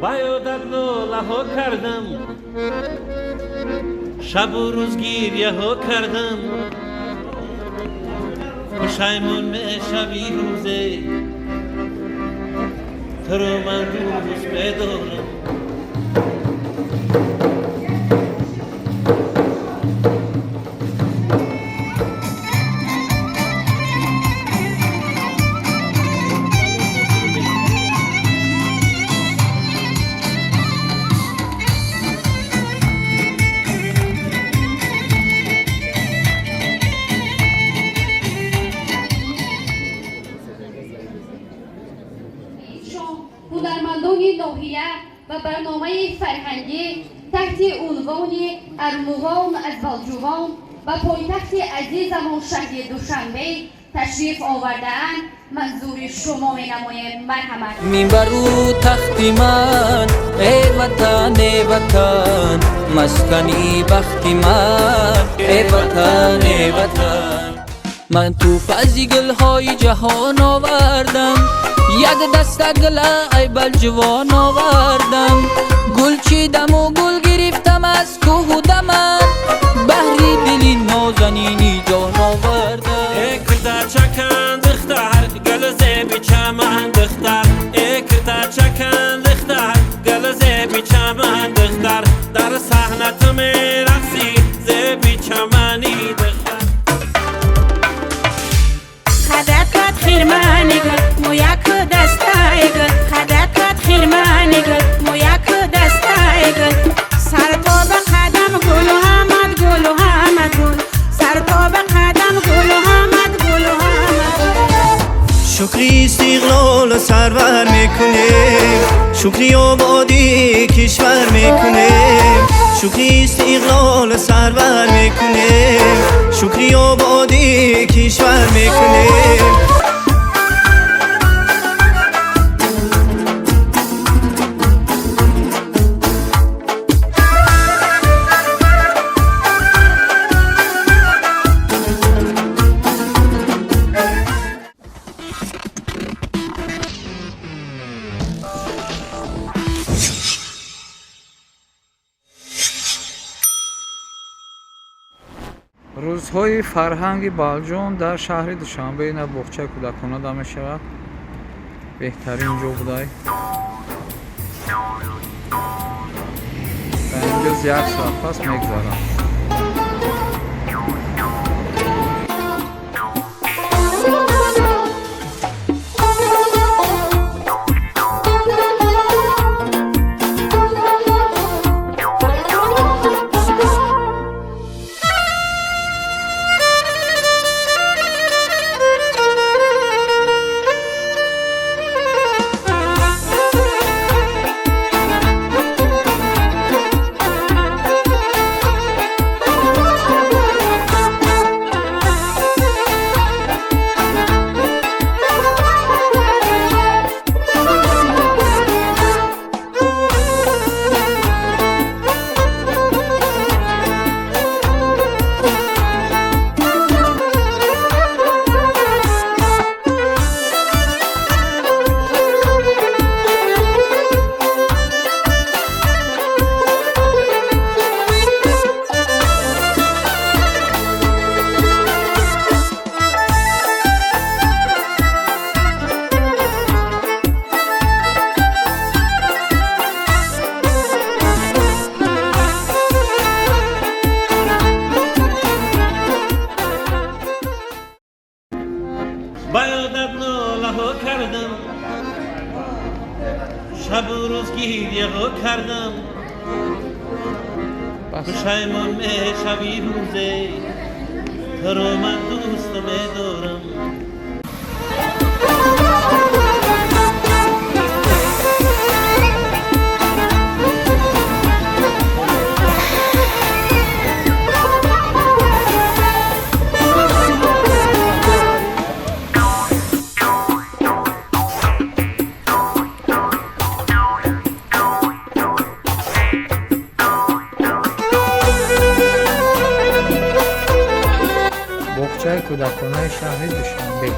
Ба ёдат нолаҳо кардам, шабу рӯз гирьяҳо кардам, пушаймон мешавӣ рӯзе, туро ман дӯст медорам. Ҳунармандони ноҳия ва барномаи фарҳангӣ таҳти унвони «Армуғон аз Балҷувон» ба пойтахти азизамон шаҳри Душанбе ташриф овардаанд, манзури шумо менамоем. Марҳамат. Минбару тахти ман, эй Ватан, эй Ватан, маскани бахти ман, эй Ватан, эй Ватан. Ман тӯҳфази гулҳои ҷаҳон овардам, як даста гула ай Балҷувон овардам. Гул чидаму гул гирифтам аз кӯҳу даман, баҳри дили нозанини ҷон овардам. Кирта чакан духтар, гул зеби чаман духтар, кирта чакан духтар, гул зеби чаман духтар, дар саҳна ту мерақсӣ, зеби чамани духтар. Хадакат хирмани гул, мӯяк дастаи гул, хадакат хирмани гул, мӯяк дастаи гул, сар то ба қадам гулу ҳамад гулу ҳамад гул, сар то ба қадам гулу ҳамад гулу ҳамад гул. Шукри истиқлол сарвар мекунем, шукри ободии кишвар мекунем, шукри истиқлол сарвар мекунем, шукри ободии кишвар мекунем. Рӯзҳои фарҳанги Балҷувон дар шаҳри Душанбе ина боғчаи кӯдакона да мешавад. Беҳтарин ҷо будай. Дар инҷо як соат пас мегзарад. Ба ёдат нолаҳо кардам, шабу рӯз гирьяҳо кардам, пушаймон мешавӣ рӯзе, туро ман дӯст медорам. Боғчаи кӯдаконаи шаҳри Душанбе.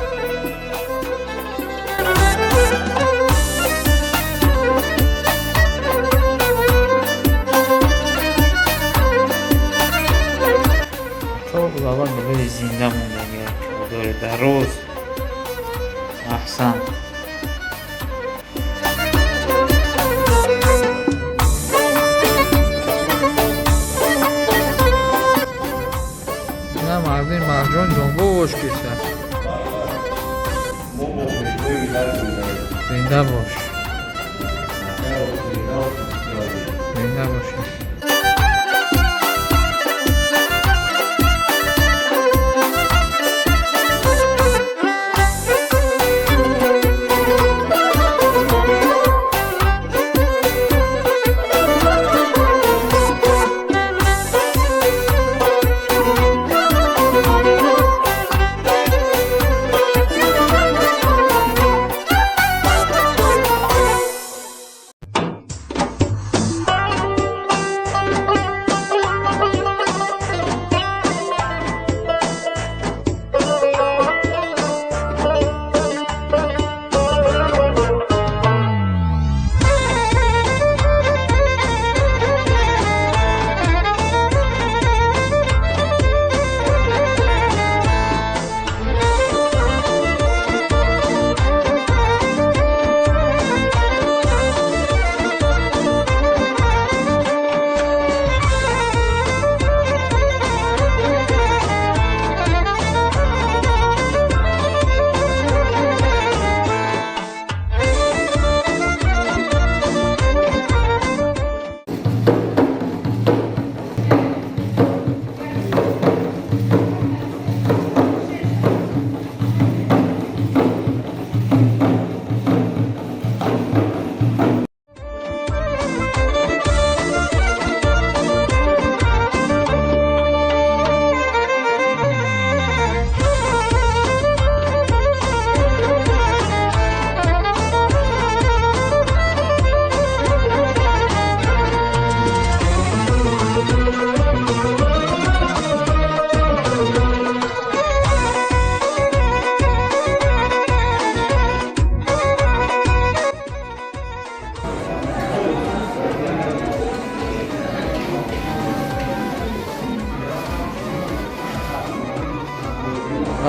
Зинда бош. Зинда бошед.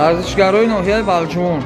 Варзишгарои ноҳияи Балҷувон.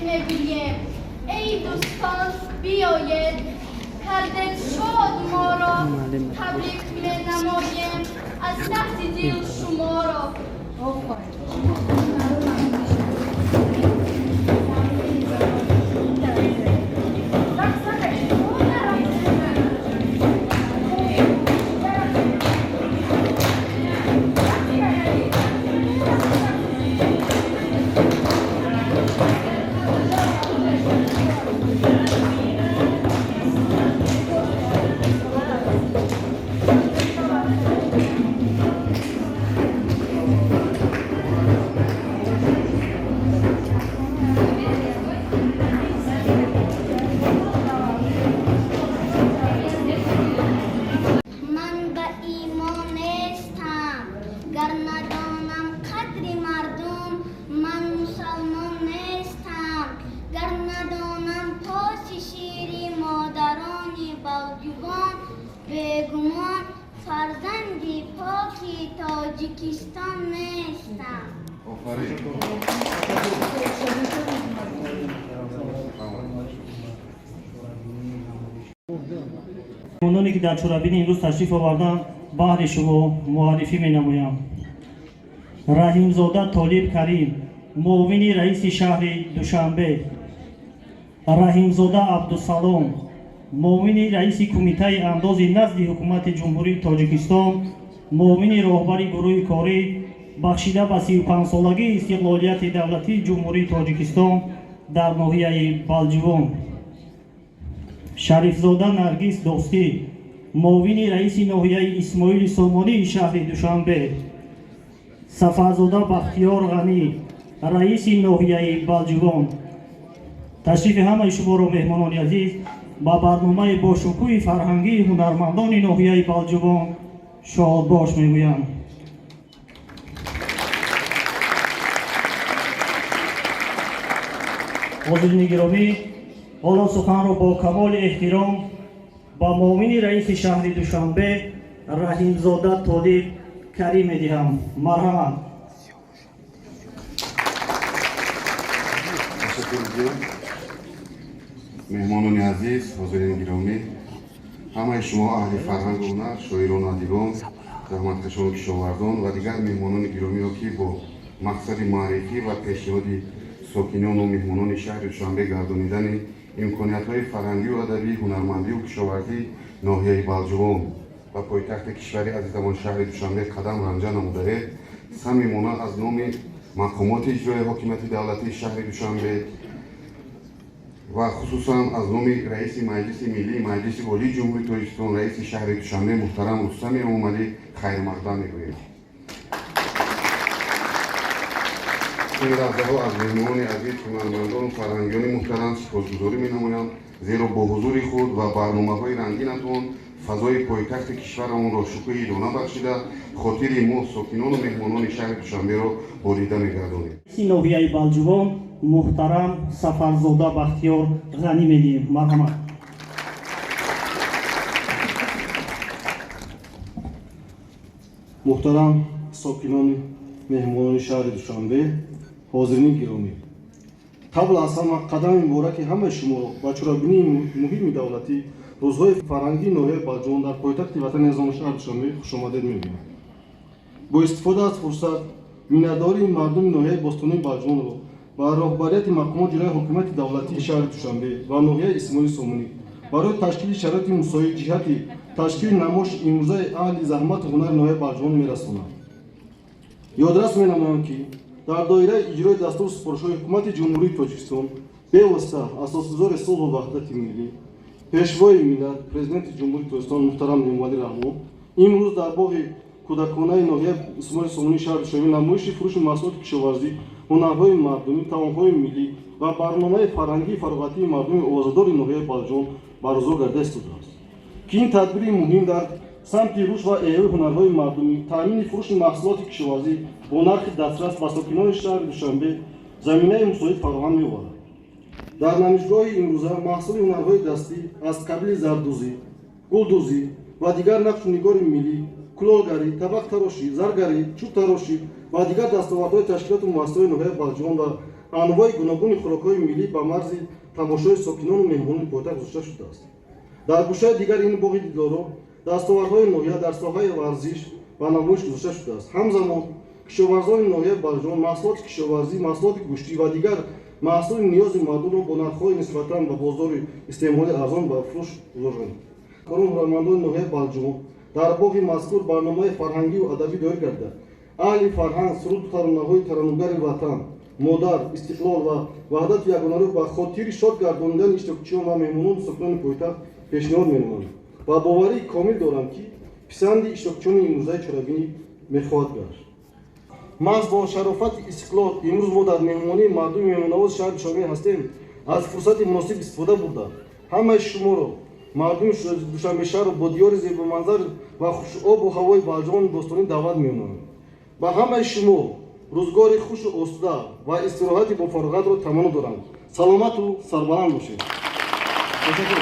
мегӯем. Эй дӯстон, биёед, кардед шод моро, табрик менамоем аз таҳти дил шуморо. Тоҷикистон нестам. Меҳмононе ки дар чорабинӣ имрӯз ташриф оварданд, баҳри шумо муаррифӣ менамоям. Раҳимзода Толиб Карим, муовини раиси шаҳри Душанбе. Раҳимзода Абдусалом, муовини раиси кумитаи андози назди ҳукумати Ҷумҳурии Тоҷикистон, муовини роҳбари гурӯҳи корӣ бахшида ба 35-солагии истиқлолияти давлатии Ҷумҳурии Тоҷикистон дар ноҳияи Балҷувон. Шарифзода Наргиз Достӣ, муовини раиси ноҳияи Исмоили Сомонии шаҳри Душанбе. Сафарзода Бахтиёр Ғанӣ, раиси ноҳияи Балҷувон. Ташрифи ҳамаи шуморо, меҳмонони азиз, ба барномаи бошукӯҳи фарҳангии ҳунармандони ноҳияи Балҷувон шодбош мегӯям. Ҳозирини гиромӣ, ҳоло суханро бо камоли эҳтиром ба муовини раиси шаҳри Душанбе Раҳимзода Толиб Карим медиҳам. Марҳамат. Меҳмонони азиз, ҳозирини гиромӣ, ҳамаи шумо аҳли фарҳангу ҳунар, шоирону адибон, заҳматкашону кишовардон ва дигар меҳмонони гиромиро, ки бо мақсади муаррифӣ ва пешниҳоди сокинону меҳмонони шаҳри Душанбе гардонидани имкониятҳои фарҳангию адабӣ, ҳунармандию кишовардии ноҳияи Балҷувон ва пойтахти кишвари азизамон шаҳри Душанбе қадам ранҷа намудаед, самимона аз номи мақомоти иҷроияи ҳокимияти давлатии шаҳри Душанбе ва хусусан аз номи раиси Маҷлиси Миллии Маҷлиси Олии Ҷумҳурии Тоҷикистон, раиси шаҳри Душанбе муҳтарам Рустам Эмомалӣ хайрмақдам мегӯем. Ин лаҳзаҳо аз меҳмонони азиз, ҳунармандону фарҳангиёни муҳтарам сипосгузорӣ менамоям, зеро бо ҳузури худ ва барномаҳои рангинатон фазои пойтахти кишварамонро шукӯҳи идона бахшида, хотири мо сокинону меҳмонони шаҳри Душанберо болида мегардонед. Ноҳияи Балҷувон муҳтарам Сафарзода Бахтиёр Ғанӣ медиҳем. Марҳамат. Муҳтарам сокинони меҳмонони шаҳри Душанбе, ҳозирини гиромӣ, қабл аз ҳама қадами мубораки ҳамаи шуморо ба чорабинии муҳими давлатӣ, рӯзҳои фарҳангии ноҳияи Балҷувон дар пойтахти ватани азизамон шаҳри Душанбе хушомадед мегӯям. Бо истифода аз фурсат миннатдории мардуми ноҳияи бостонии Балҷувонро ва роҳбарияти мақомоти иҷроияи ҳокимияти давлатии шаҳри Душанбе ва ноҳияи Исмоили Сомонӣ барои ташкили шароити мусоид ҷиҳати ташкили намоиши имрӯзаи аҳли заҳмату ҳунари ноҳияи Балҷувон мерасонам. Ёдрас менамоям, ки дар доираи иҷрои дастуру супоришҳои ҳукумати Ҷумҳурии Тоҷикистон, бевосита асосгузори сулҳу ваҳдати миллӣ, пешвои миллат, президенти Ҷумҳурии Тоҷикистон муҳтарам Эмомалӣ Раҳмон, имрӯз дар боғи кӯдаконаи ноҳияи Исмоили Сомонии шаҳри Душанбе намоиши фурӯши маҳсулоти кишоварзӣ, ҳунарҳои мардумӣ, таомҳои миллӣ ва барномаи фарҳангии фароғатии мардуми овозадори ноҳияи Балҷувон баргузор гардида истодааст, ки ин тадбири муҳим дар самти рушд ва эҳёи ҳунарҳои мардумӣ, таъмини фурӯши маҳсулоти кишоварзӣ бо нархи дастрас ба сокинони шаҳри Душанбе заминаи мусоид фароҳам меоварад. Дар намоишгоҳи имрӯза маҳсули ҳунарҳои дастӣ аз қабили зардӯзӣ, гулдӯзӣ ва дигар нақшу нигори миллӣ, кулолгарӣ, табақтарошӣ, заргарӣ, чӯбтарошӣ ва дигар дастовардҳои ташкилоту муассисаҳои ноҳияи Балҷувон ва Анвои гуногуни хӯрокҳои миллӣ ба марзи тамошои сокинону меҳмонони пойтахт гузошта шудааст. Дар гӯшаи дигари ин боғи дидоро дастовардҳои ноҳия дар соҳаи варзиш ба намоиш гузошта шудааст. Ҳамзамон кишоварзони ноҳияи Балҷувон маҳсулоти кишоварзӣ, маҳсулоти гӯштӣ ва дигар маҳсули ниёзи мардумро бо нархҳои нисбатан ба бозори истеъмолӣ арзон ба фурӯш гузоштанд. Корон ҳунармандони ноҳияи Балҷувон дар боғи мазкур барномаи фарҳангию адабӣ доир карда, аҳли фарҳанг суруду таронаҳои тараннумгари ватан, модар, истиқлол ва ваҳдату ягонаро ба хотири шод гардонидани иштирокчиён ва меҳмонону сокинони пойтахт пешниҳод менамоянд ва боварии комил дорам, ки писанди иштирокчиёни имрӯзаи чорабинӣ мехоҳад гашт. Маҳз бо шарофати истиқлол имрӯз мо дар меҳмонии мардуми меҳмоннавози шаҳри Душанбе ҳастем. Аз фурсати муносиб истифода бурда, ҳамаи шуморо, мардуми Душанбешаҳрро бо диёри зебоманзар ва хушобу ҳавои Балҷувони бостонӣ даъват менамоям. Ба ҳамаи шумо рӯзгори хушу осуда ва истироҳати бофароғатро таманно дорам. Саломату сарбаланд бошед. Ташаккур.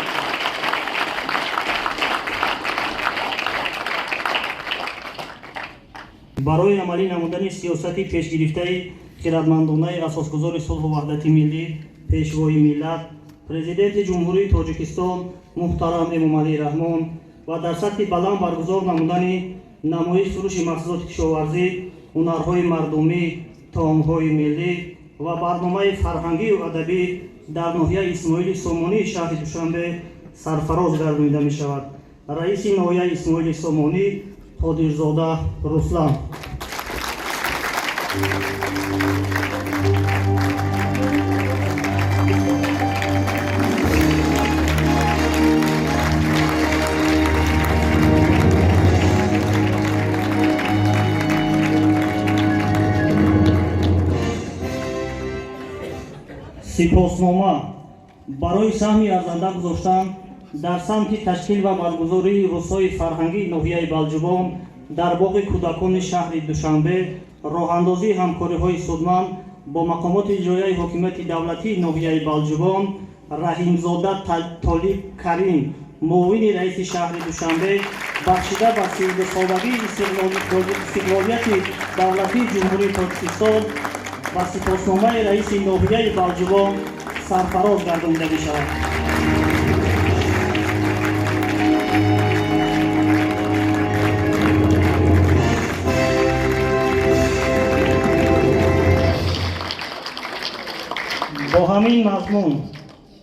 Барои амалӣ намудани сиёсати пешгирифтаи хирадмандонаи асосгузори сулҳу ваҳдати миллӣ, пешвои миллат, Президенти Ҷумҳурии Тоҷикистон муҳтарам Эмомалӣ Раҳмон ва дар сатҳи баланд баргузор намудани намоиш фурӯши маҳсулоти кишоварзӣ, ҳунарҳои мардумӣ, таомҳои миллӣ ва барномаи фарҳангию адабӣ дар ноҳияи Исмоили Сомонии шаҳри Душанбе сарфароз гардонида мешавад. Раиси ноҳияи Исмоили Сомонӣ Қодирзода Руслан. Сипоснома барои саҳми арзанда гузоштан дар самти ташкил ва баргузории рӯзҳои фарҳангии ноҳияи Балҷувон дар боғи кӯдакони шаҳри Душанбе, роҳандозии ҳамкориҳои судманд бо мақомоти иҷроияи ҳокимияти давлатии ноҳияи Балҷувон Раҳимзода Толиб Карим, муовини раиси шаҳри Душанбе, бахшида ба 32-солагии истиқлолияти давлатии Ҷумҳурии Тоҷикистон ба сипосномаи раиси ноҳияи Балҷувон сарфароз гардонида мешавад. Бо ҳамин мазмун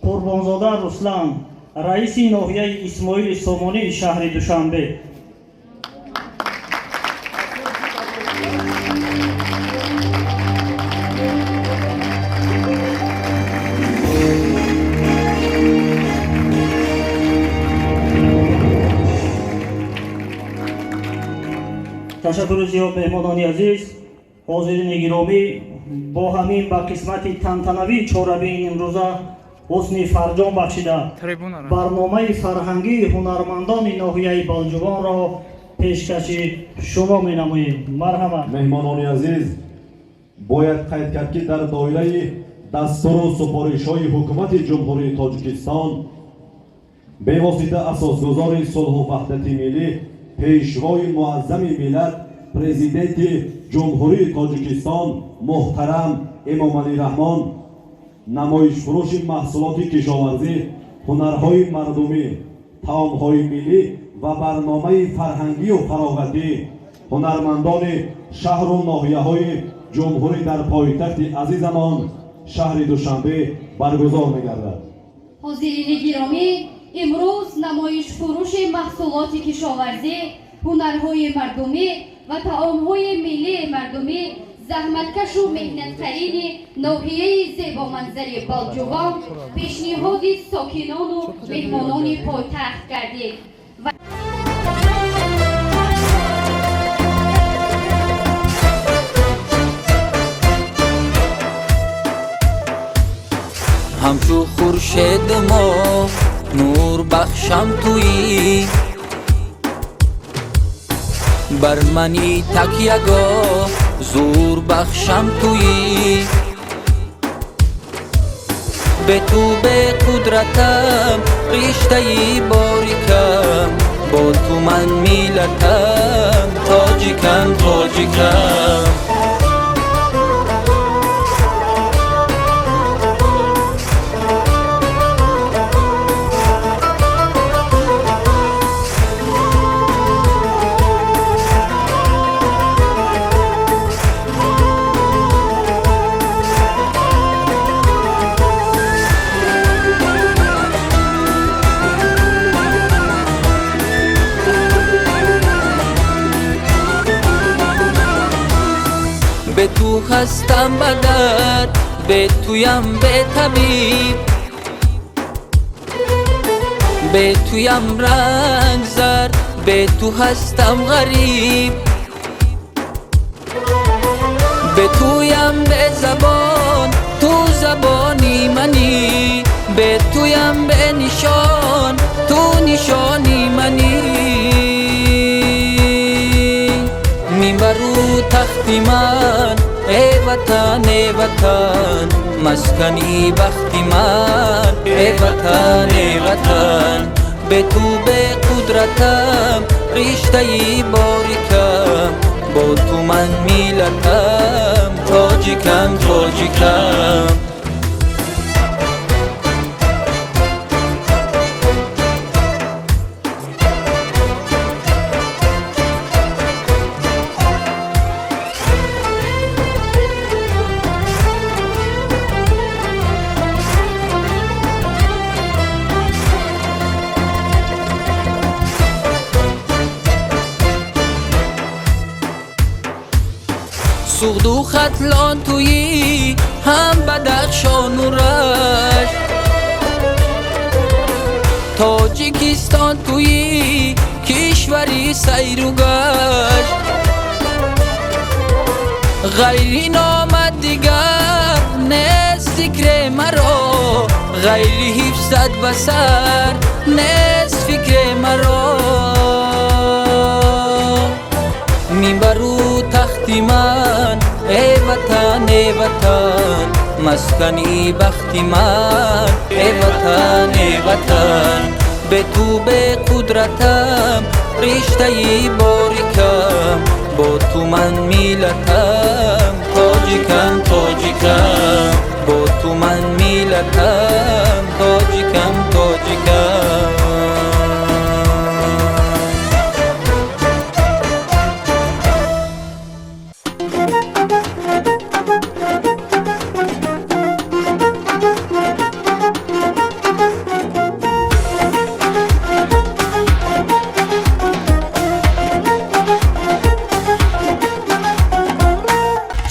Қурбонзода Руслан, раиси ноҳияи Исмоили Сомонии шаҳри Душанбе. Ташаккури зиёд, меҳмонони азиз, ҳозирини гиромӣ. Бо ҳамин ба қисмати тантанавии чорабини имрӯза ҳусни фарҷом бахшида, барномаи фарҳангии ҳунармандони ноҳияи Балҷувонро пешкаши шумо менамоем. Марҳамат. Меҳмонони азиз, бояд қайд кард, ки дар доираи дастуру супоришҳои Ҳукумати Ҷумҳурии Тоҷикистон, бевосита асосгузори сулҳу ваҳдати миллӣ, пешвои муаззами миллат, Президенти Ҷумҳурии Тоҷикистон муҳтарам Эмомалӣ Раҳмон, намоишфурӯши маҳсулоти кишоварзӣ, ҳунарҳои мардумӣ, таомҳои миллӣ ва барномаи фарҳангию фароғатӣ ҳунармандони шаҳру ноҳияҳои ҷумҳурӣ дар пойтахти азизамон шаҳри Душанбе баргузор мегардад. Ҳозирини гиромӣ, имрӯз намоишфурӯши маҳсулоти кишоварзӣ, ҳунарҳои мардумӣ ва таомҳои миллии мардумӣ заҳматкашу меҳнатқарини ноҳияи зебоманзари Балҷувон пешниҳоди сокинону меҳмонони пойтахт гардид. Ҳамчу хуршед мо нур бахшам туӣ, бар мани такягоҳ зур бахшам туӣ. Бе ту беқудратам, риштаи борикам, бо ту ман миллатам, тоҷикам, тоҷикам. ту ҳастам ба дард, бе туям бе табиб, бе туям ранг зард, бе ту ҳастам ғариб, бе туям бе забон, ту забони манӣ, бе туям бе нишон, ту нишони манӣ. Минбару тахти ман, эй ватан, эй ватан, маскани бахти ман, эй ватан, эй ватан. Бе ту бе қудратам, риштаи борикам, бо ту ман миллатам, тоҷикам, тоҷикам. Суғду Хатлон туӣ, ҳам Бадахшону Рашт, Тоҷикистон туӣ, кишвари сайру гашт. Ғайри номат дигар нест зикре маро, ғайри ҳифзат ба сар нест фикре маро. Минбару тахти ман, эй ватан, эй ватан, маскани бахти ман, эй ватан, эй ватан. Бе ту бе қудратам, риштаи борикам, бо ту ман миллатам, тоҷикам, тоҷикам. Бо ту ман миллатам, тоҷикам, тоҷикам.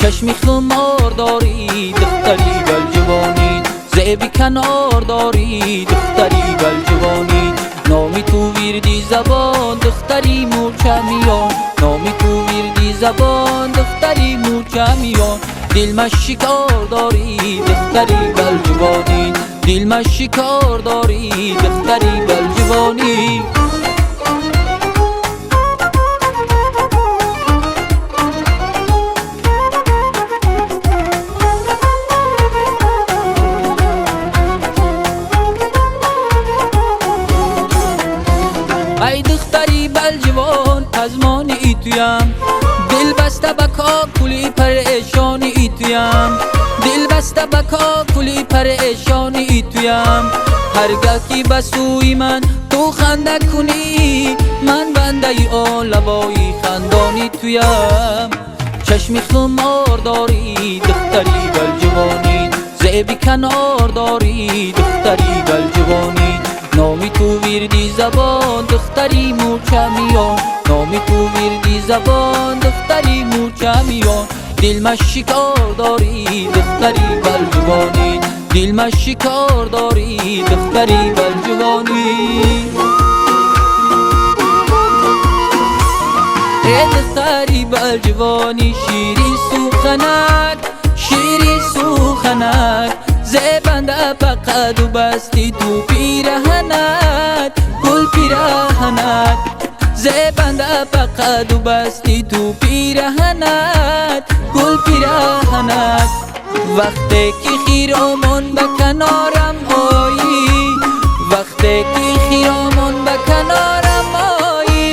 Чашми хумор дорӣ, духтари балҷувонӣ, зеби канор дорӣ, духтари балҷувонӣ. Номи ту вирди забон, духтари мӯрчамиён, номи ту вирди забон, духтари мӯрчамиён. Дилма шикор дорӣ, духтари балҷувонӣ, дилма шикор дорӣ, духтари балҷувонӣ. Ай духтари балҷувон, пазмони туям, дил баста ба кокули парешони туям, дил баста ба кокули парешони туям. Ҳар гаҳ ки ба сӯи ман ту ханда кунӣ, ман бандаи он лабои хандони туям. Чашми хумор дорӣ, духтари балҷувонӣ, зеби канор дорӣ, духтари балҷувонӣ. Номи ту вирди забон, духтари мӯрчамиён, номи ту вирди забон, духтари мӯрчамиён. Дилма шикор дорӣ, духтари балҷувонӣ, дилма шикор дорӣ, духтари балҷувонӣ. Эй духтари балҷувонӣ, ширин суханак, ширин суханак, зебанда ба қаду басти ту пираҳанат, гул пираҳанат. Зебанда ба қаду басти ту пираҳанат, гул пираҳанат. Вақте ки хиромон ба канорам оӣ, вақте ки хиромон ба канорам оӣ,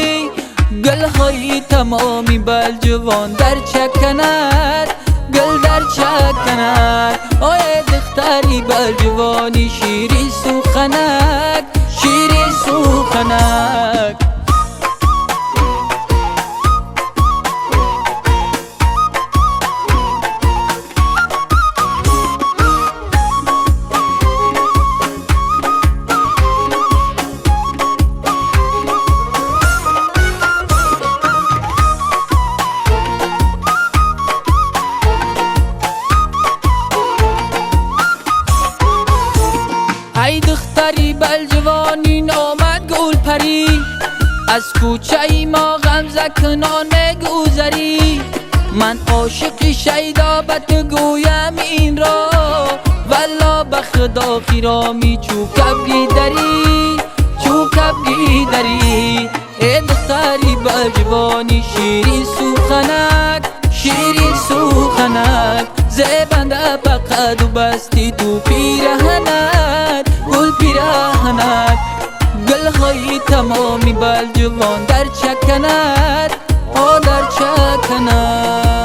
гулҳои тамоми балҷувон дар чаканад, гул дар чаканад. Ой духтари балҷувонӣ, ширин суханак, ширин суханак. Аз кӯчаи мо ғамза кунон мегузарӣ. Ман ошиқи шайдо ба ту гӯям инро, валло ба худо хиромӣ чу кабги дарӣ, чу кабги дарӣ. Э духтари балҷувони ширин суханак, ширин суханак, зебанда ба қаду басти ту пираҳанат, гул пираҳанат. Гулҳои тамоми балҷувон дар чаканат, о дар чаканат.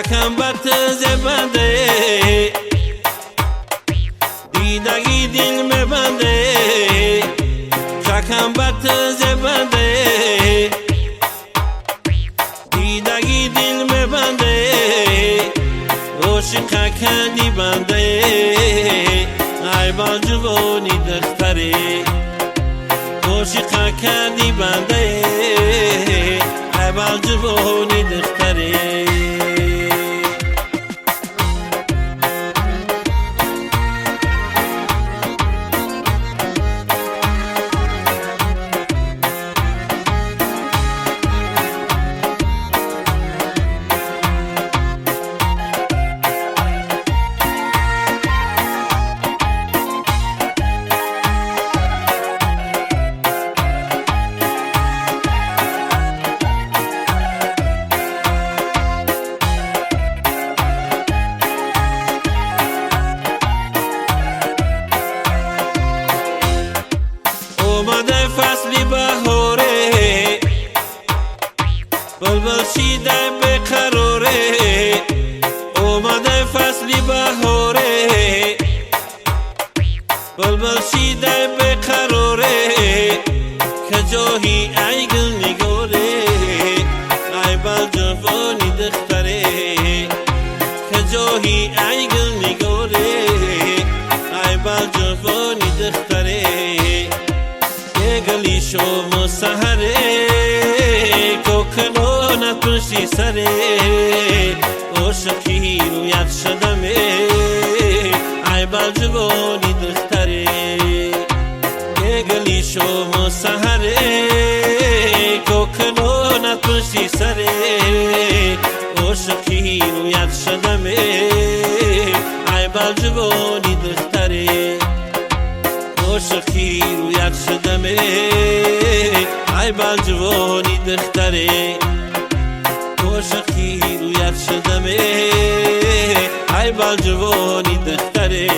Чакам ба ту зебанде, дидаги дил мебанде. Чакам ба ту зебанде, дидаги дил мебанде. Ошиқа кади банде, ай балҷувони духтаре. Ошиқа кади банде, ай балҷувони духтаре. Омаде фасли баҳоре, булбул шида беқароре. Омаде фасли баҳоре, булбул шида беқароре. Каҷоҳӣ ай гул нигоре, ай балҷувони духтаре. Каҷоҳӣ ай гул нигоре, ай балҷувони духтаре. Гали шому саҳаре, кокалонат пушти саре. Ошиқи рӯят шудаме, ай балҷувони духтаре. Гали шому саҳаре, кокалонат пушти саре. Ошиқи рӯят шудаме, ай балҷувони духтаре. Ошиқи рӯят шудаме, ай балҷувони духтаре. Ошиқи рӯят шудаме, ай балҷувони духтаре.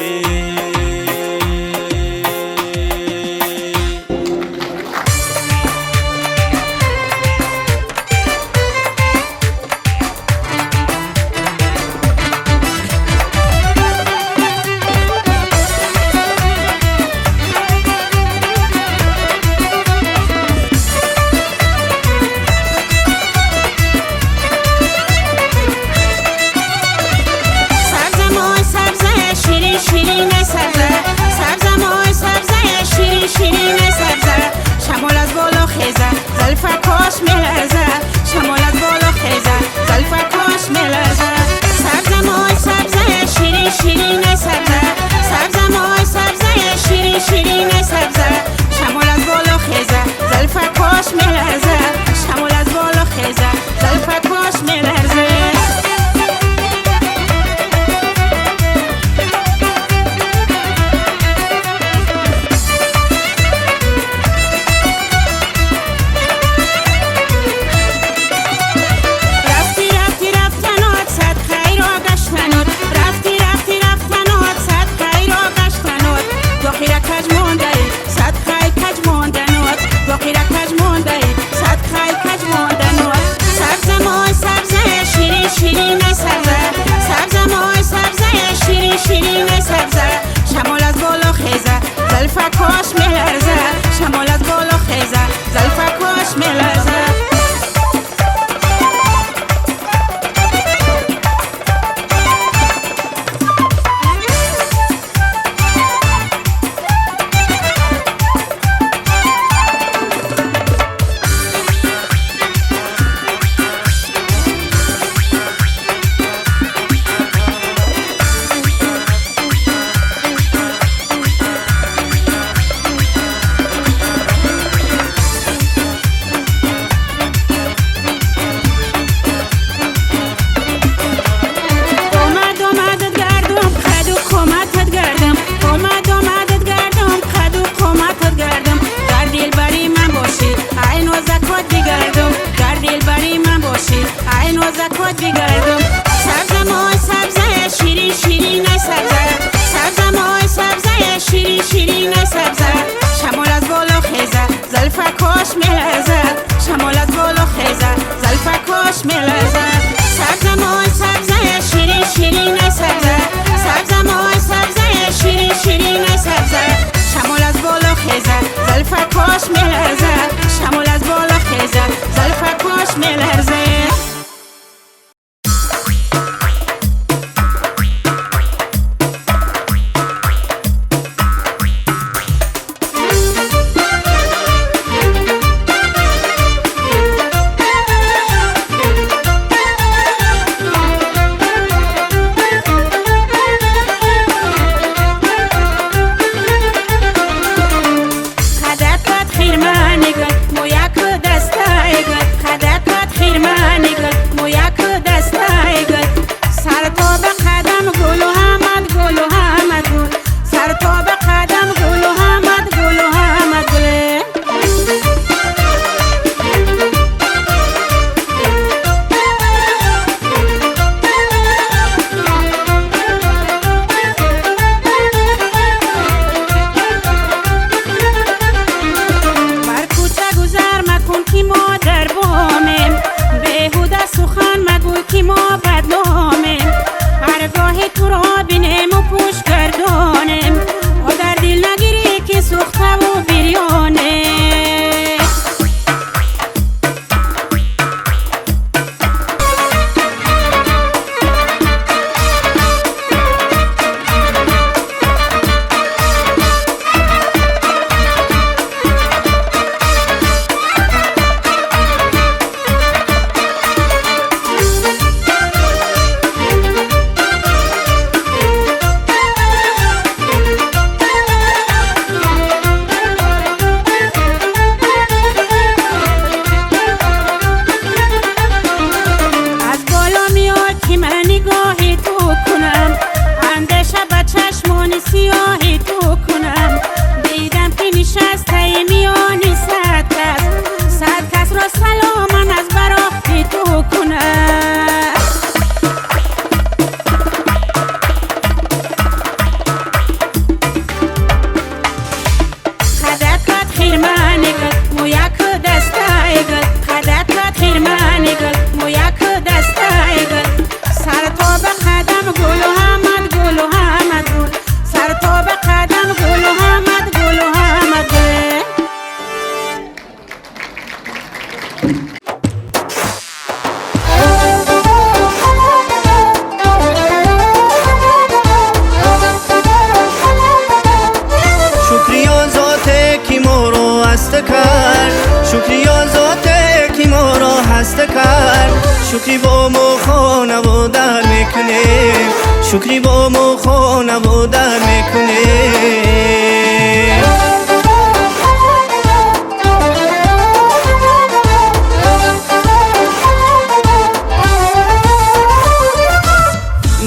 мекунем, шукри бо мо хонаву дар мекунем.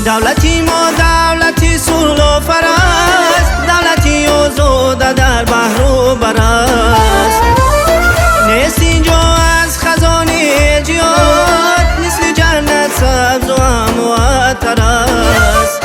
Давлати мо давлати сулҳофар аст, давлати озода дар баҳру бар аст. Нест инҷо аз хазони ҷиёт, мисли ҷаннат сабзу ҳамватар аст.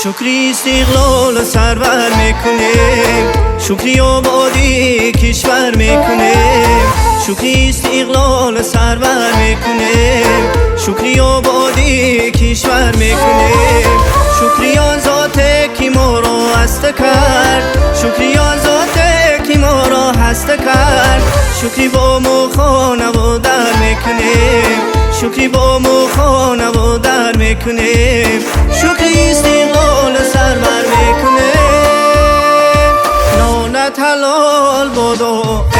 Шукри истиқлолу сарвар мекунем, шукри ободии кишвар мекунем, шукри истиқлолу сарвар мекунем, шукри ободии кишвар мекунем. Шукри он зоте ки моро ҳаста кард, шукри он зоте ки моро ҳаста кард, шукри бо мо хонаву дар мекунем, шукри бо мо хонаву дар мекунем, шукри истиқлолу сарвар мекунем. Нонат ҳалол бодо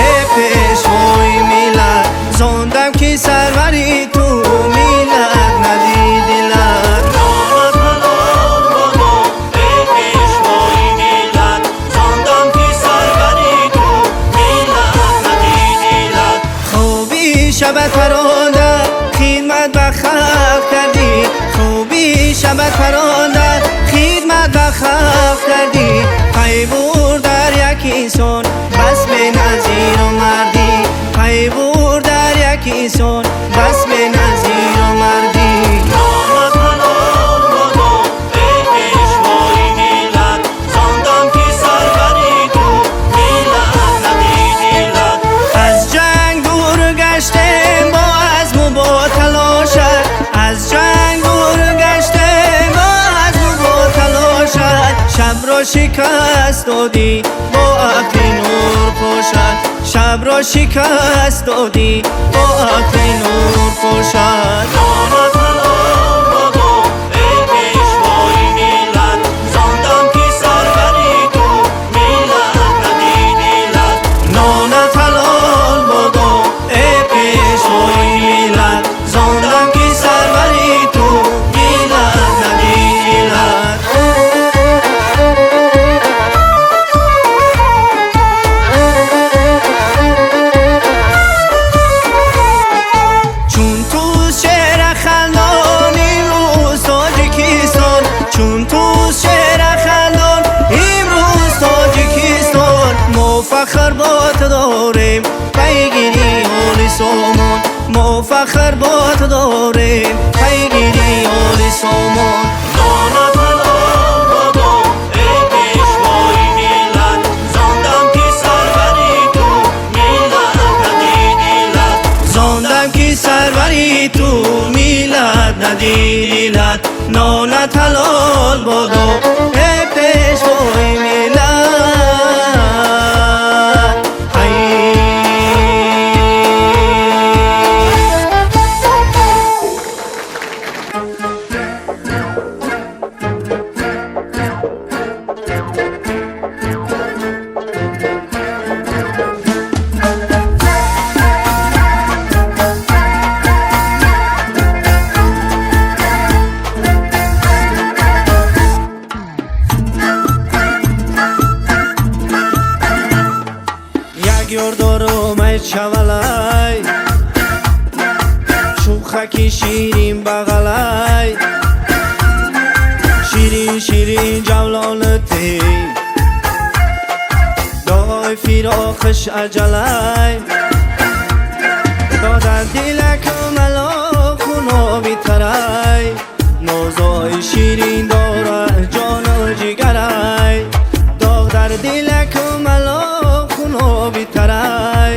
эй пешвои миллат, зондам ки сарвари ту миллат надидилат. Нонат ҳалол бодо эй пешвои миллат, зондам ки сарвари ту миллат надидилат. Хоби шабат паронда хидмат ба халқ кардӣ, хоби шабат паронда хидмат ба халқ кардӣ, пай бур дар як инсон бас беназиру мардӣ, пай бур дар як инсон бас беназиру мардӣ. Нонат ҳалол бодо эй пешвои миллат, зондам ки сарвари ту миллат надидилат. Аз ҷанг дур гаштем бо азму бо талошат, аз ҷанг дур гаштем бо азму бо талошат, шабро шикаст додӣ бо ақли нур пошад, шабро шикаст додӣ бо ақли нур пошад. Нонат ҳалол бодо эй пешвои миллат, зондам ки сарвари ту миллат надидилат. Нонат ҳалол бодо эй пешвои миллат, зондам ки сарвари ту миллат надидилат. Чун ту шера хандон имрӯз Тоҷикистон, чун ту шера хандон имрӯз Тоҷикистон, мо фахр бо ту дорем пайгири оли сомон, мо фахр бо ту дорем пайгири оли сомон. Нонат ҳалол бодо эй пешвои миллат, зондам ки сарвари ту миллат надидилат. Зондам ки сарвари ту миллат надидилат. Нонат ҳалол бодо эй пешвои миллат. Як ёр дорум ай чавалай, шӯхаки ширин бағалай, ширин ширин ҷавлони тей, дой фироқиш аҷалай, додар дилакум ало хуноби тарай, нозои ширин дора ҷону ҷигарай, доғ дар дилакум ало хуноби тарай,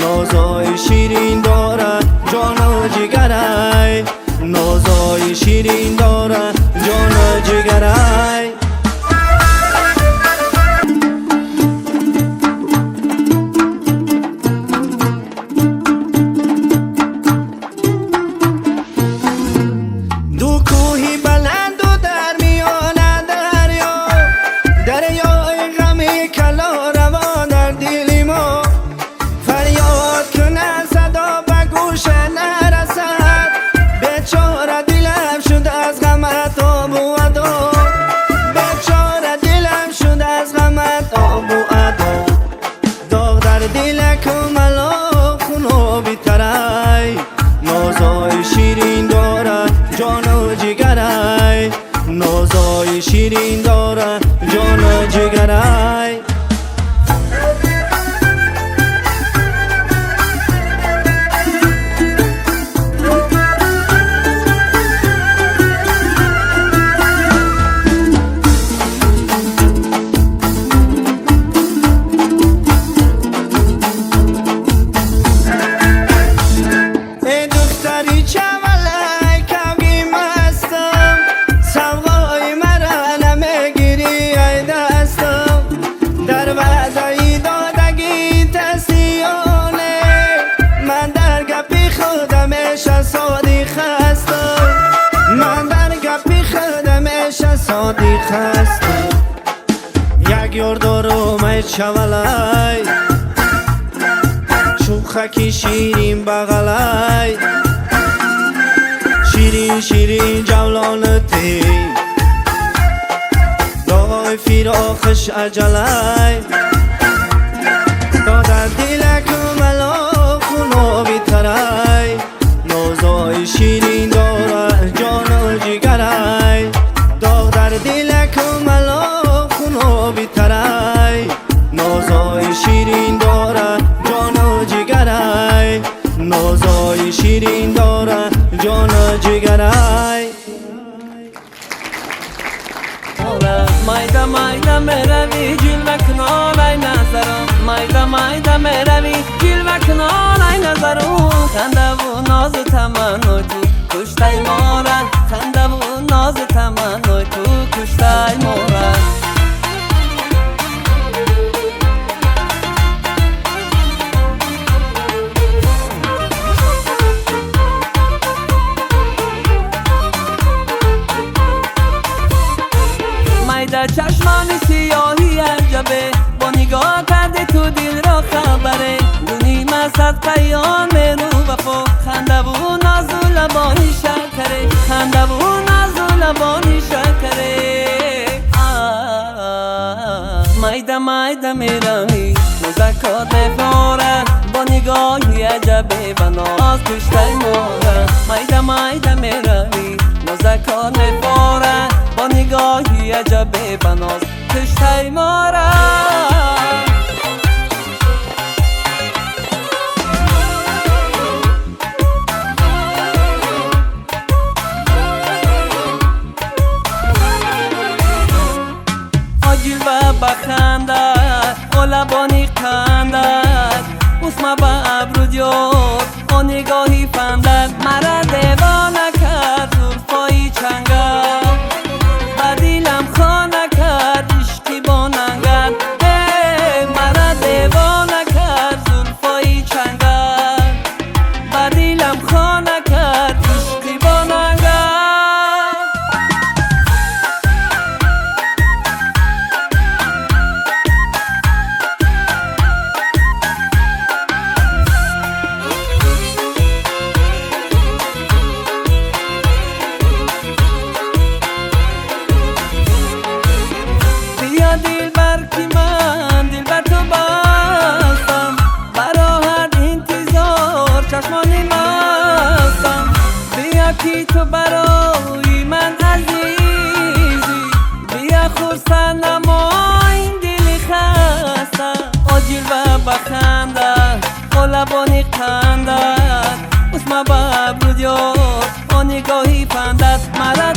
нозои ширин дора ҷону ҷигарай, нозои ширин дора ҷону ҷигарай. Ду кӯҳи баланду дар миёна дарё, дарёи ғами кало равон дар дили мо, фарёд кунад садо ба гӯша нарасад, бечора доди хаста. Як ёр дорум ай чавалай, шӯхаки ширин бағалай, ширин ширин ҷавлонати, доғои фироқиш аҷалай. Додар дилакум бало хуноби тарай, нозои ширин дора ҷону ҷигарай. Доғ дар дилакум бало хуноби тарай, нозои ширин дора ҷону ҷигарай. Нозои ширин дора ҷону ҷигарай. Майда майда мерави ҷилва кунон ай назарам, майда майда мерави ҷилва кунон ай назарам. Хандаву нозу таманной ту куштай мора, хандаву нозу таманной ту куштай мора. Майда чашмони сиёҳи аҷабе, бо нигоҳ карди ту дилро хабаре. Дунима садқаён меру вафо, хандаву нозу лабони шакаре, хандаву нозу лабони шакаре. Майда майда меравӣ нозакот мефора, бо нигоҳи аҷабе ба ноз куштай мора. Майда майда меравӣ нозакот мефора, бо нигоҳи аҷабе ба ноз куштай мора. Оҷилва бахандад, о лабони қандад, усма ба абру диёр, о нигоҳи фандад. Мара девона кард зулфои чангар, ба дилам хона кард ишқи бонангар. Мара девона кард зулфои чангар, ба дилам хона кард ишқи бонангар. Бия дилбар ки ман дил ба ту бастам, бароҳат интизор чашмони мастам. Бия ки ту барои ман азизӣ, бия хурсанд намо ин дили хаста. Оҷилва баханда, о лабони қандад, усма ба абру диёр, о нигоҳи фандад. Мара